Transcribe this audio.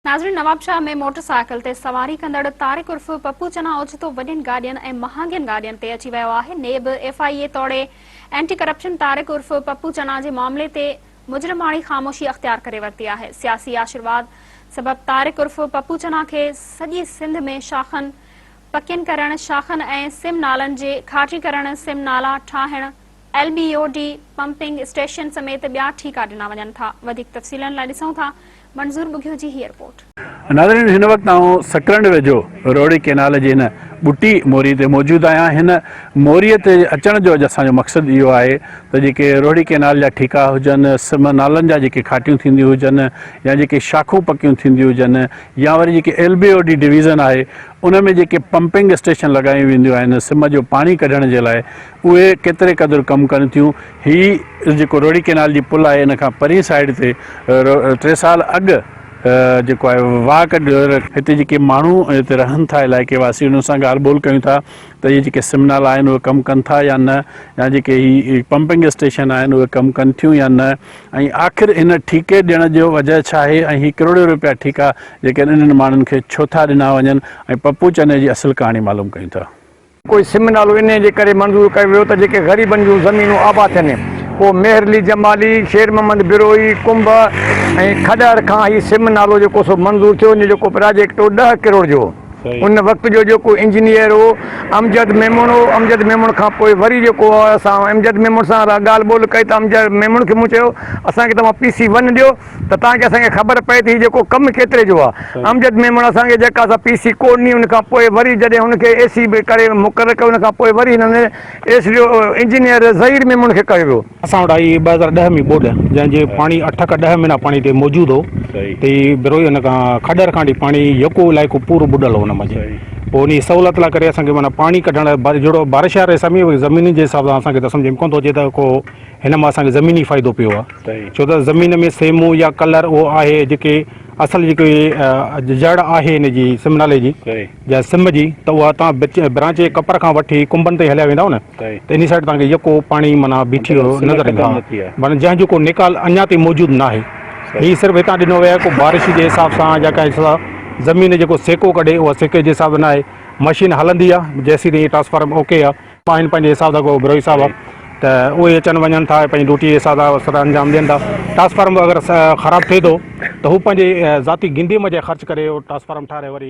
ناظرين Nawabshah ۾ motor cycle تي سواري ڪندڙ طارق عرف پپو چنا اوچتو وڏين گاڏين ۽ مهانگين گاڏين تي اچي ويو آهي نيب ايف I اي توڙي اينٽي ڪرپشن طارق عرف پپو چنا جي معاملي تي مجرماڻي خاموشي اختيار ڪري ورتي آهي سياسي آشيرواد سبب طارق عرف پپو چنا کي سڄي سنڌ ۾ شاخن پڪين ڪرڻ شاخن ۽ سم نالن جي کاٽي ڪرڻ سم نالا ٺاهڻ L B O D pumping station سميت ٻيا ٺيڪا ڏنا وڃن ٿا. وڌيڪ تفصيلن لاء ڏسون ٿا منظور ٻگهيو جي هيء رپورٽ. ناظرين هن وقت آئون سڪرنڊ ويجهو روهڙي ڪينال جي هن ٻٽي موري تي موجود آهيان هن موري تي اچڻ جو اڄ اسان جو مقصد اهو آهي ته جيڪي روهڙي ڪينال جا ٺيڪا هجن سم نالن جا جيڪي کاٽيون ٿينديون هجن يا جيڪي شاخون پڪيون ٿينديون هجن يا وري جيڪي L B O D division آهي ان ۾ جيڪي پمپنگ اسٽيشن لڳايون وينديون آهن سم جو پاڻي ڪڍڻ جي لاء اهي ڪيتري قدر ڪم ڪن ٿيون. هي جيڪو روهڙي ڪينال جي پل آهي ان کان پرين سائيڊ تي ٽي سال اڳ جيڪو آهي واهه ڪڍيو. هتي جيڪي ماڻهو هتي رهن ٿا علائقي واسي انهن سان ڳالهه ٻولهه ڪيون ٿا ته اهي جيڪي سم نالا آهن اهي ڪم ڪن ٿا يا نه يا جيڪي هي پمپنگ اسٽيشن آهن اهي ڪم ڪن ٿيون يا نه ۽ آخر هن ٺيڪي ڏيڻ جو وجهه ڇا آهي ۽ هي ڪروڙين روپيا ٺيڪا جيڪي آهن انهن ماڻهن کي ڇو ٿا ڏنا وڃن ۽ پپو چني جي اصل ڪهاڻي معلوم ڪيون ٿا. ڪوئي سم نالو انهيء جي ڪري منظور ڪيو ويو ته جيڪي غريبن جون زمينون آباد ٿين. پوء مهرلي جمالي، شير محمد بروهي، ڪنڀ ۽ کڏهر کان هي سم نالو جيڪو سو منظور ٿيو. ان جو جيڪو پراجيڪٽ هو ڏهه ڪروڙ جو هو. ان وقت جو جيڪو انجنيئر هو امجد ميمڻ هو. امجد ميمڻ کان پوء وري جيڪو اسان امجد ميمڻ سان ڳالهه ٻولهه ڪئي ته امجد ميمڻ کي مون چيو اسان کي توهان پي سي ون ڏيو. ته تان کي اسان کي خبر پئي ته هي جيڪو ڪم ڪيتري جو آ. امجد ميمڻ اسان کي جيڪا سا پي سي ڪو ڏني ان کان پوء وري جڏهن هن کي اي سي به ڪري مقرر ڪيو ان کان پوء وري هنن S D O engineer Zaheer Memon کي ڪيو ويو. اسان وٽ آئي 2010 ۾ ٻوڏ جنهن جي پاڻي اٺ کان ڏهه مهينا پاڻي تي موجود هو ته هي بروهي ان کان کڏهر کان وٺي پاڻي يڪو علائقو پورو ٻڏل هو ان منجهه پوء انهي سهولت لاء ڪري اسان کي معنيٰ پاڻي ڪڍڻ لاء جهڙو بارش واري سمي زمينن جي حساب سان اسان کي ته سمجهه ۾ ڪونه ٿو اچي ته ڪو هن مان اسان کي زميني فائدو پيو آهي ڇو ته زمين ۾ سيمون يا ڪلر اهو آهي جيڪي اصل جيڪي جڙ آهي هن جي سم نالي جي يا سم جي ته اها تان برانچ جي ڪپر کان وٺي ڪنبن تائين هليا ويندا نه ته انهي سائيڊ تان کي يڪو پاڻي معنيٰ بيٺي نظر ايندو معنيٰ جنهن جو ڪو نيڪال اڃا تائين موجود ناهي هي صرف هتان ڏنو ويو آهي ڪو بارش جي حساب سان يا ڪنهن حساب سان زمين جيڪو سيڪو ڪڍي اها سيڪي جي حساب سان ناهي مشين هلندي آهي جيسين تائين ٽرانسفارم اوڪي آهي آهن پنهنجي حساب سان ڪو بروهي صاحب ته اهي اچن وڃن ٿا پنهنجي ڊيوٽي جي حساب سان سر انجام ڏين ٿا ٽرانسفارم اگر خراب ٿئي ٿو ته هو پنهنجي ذاتي گندي منجهه خرچ ڪري اهو ٽرانسفارم ٺاهرائي وري.